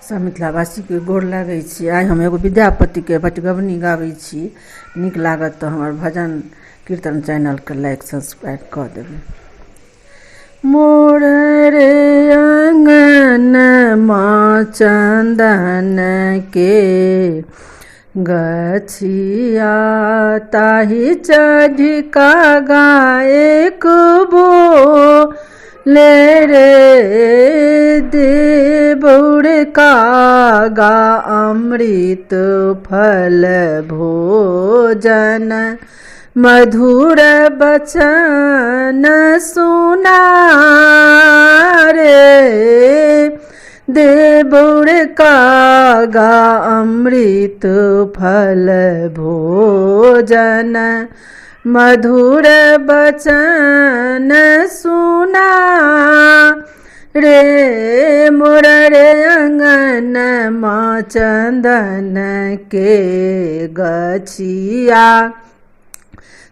सब मिथिलावासीके गोर लागै छी। आइ हम एगो विद्यापतिके बटगबनी गाबै छी। नीक लागत तऽ हमर भजन कीर्तन चैनलके लाइक सब्सक्राइब कऽ देबै। मोर रे अङ्गनमा चन्दन के गछिया, ताहि चढ़ि गायक बोले रे, देबौर कागा अमृत फल भोजन मधुर बचन सुना रे, देबौर कागा अमृत फल भोजन मधुर बचन सुना रे, मोर रे अङ्गनमा चन्दन के गछिया,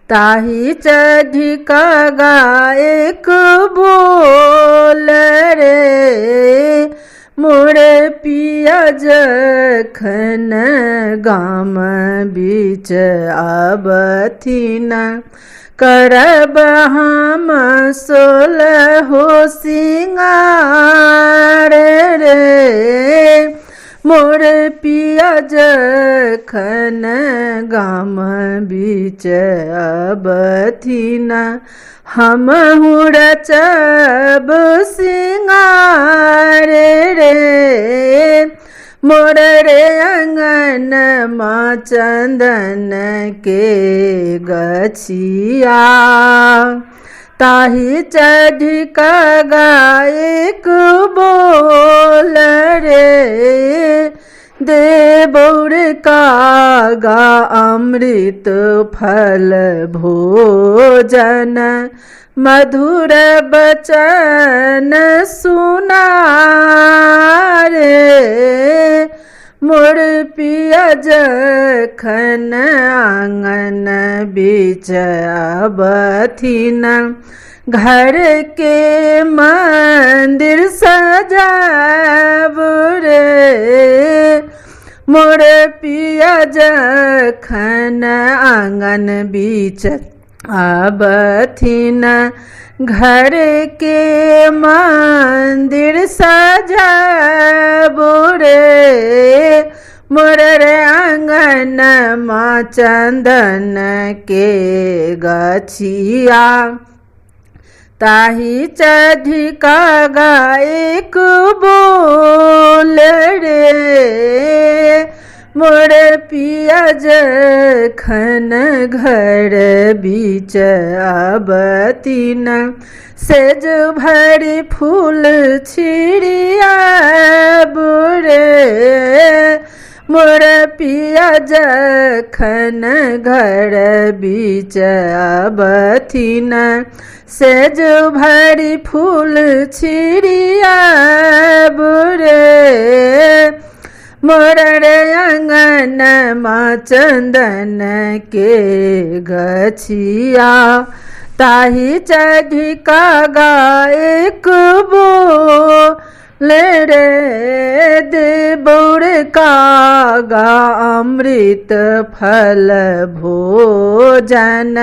ताहि चढ़ि गायक बोल रे, मोर पिया जखन गाम बीच अबथिन, करब हम सोलहो सिंगार रे, मोर पिया जखन गाम बीच अबथिन, हमहु रचब सिंगार रे, मोर रे अङ्गनमा चन्दन के गछिया, ताहि चढ़ि गायक बोल रे, देबौर कागा अमृत फल भोजन मधुर बचन सुना रे, मोर पिया जखन आङ्गन बीच अबथिन, घर के मन्दिर सजाब रे, मोर पिया जखन आङ्गन बीच अबथिन, घर के मन्दिर सजाब रे, मोर रे आङ्गनमा चन्दन के गछिया, ताहि चढ़ि गायक बोल रे, मोर पिया जखन घर बीच अबथिन, सेज भरि फूल छिड़ियाब रे, मोर पिया जखन घर बीच अबथिन, सेज भरि फूल छिड़ियाब रे, मोर रे अङ्गनमा चन्दन के गछिया, ताहि चढ़ि गायक बोले रे, देबौर कागा अमृत फल भोजन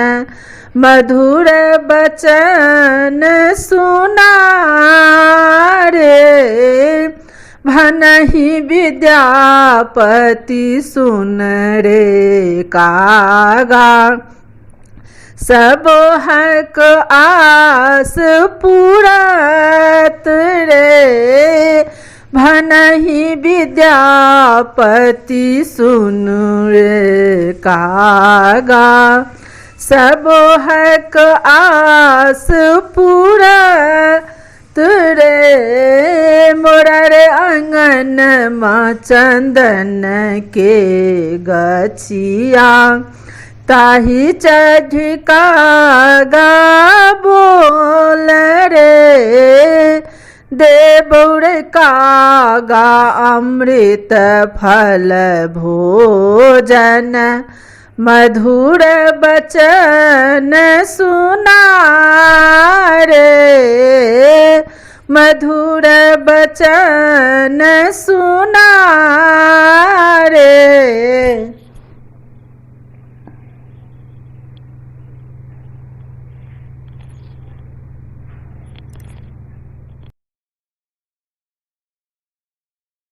मधुर बचन सुना रे, भनहि विद्यापति सुन रे कागा, सब हक आस पूरत रे, भनहि विद्यापति सुन रे कागा, सब हक आस पूरत रे, मोर रे अङ्गनमा चन्दन के गछिया, ताहि चढ़ि कागा बोल रे, देबौर कागा अमृत फल भोजन मधुर बचन सुना रे, मधुर बचन सुना रे।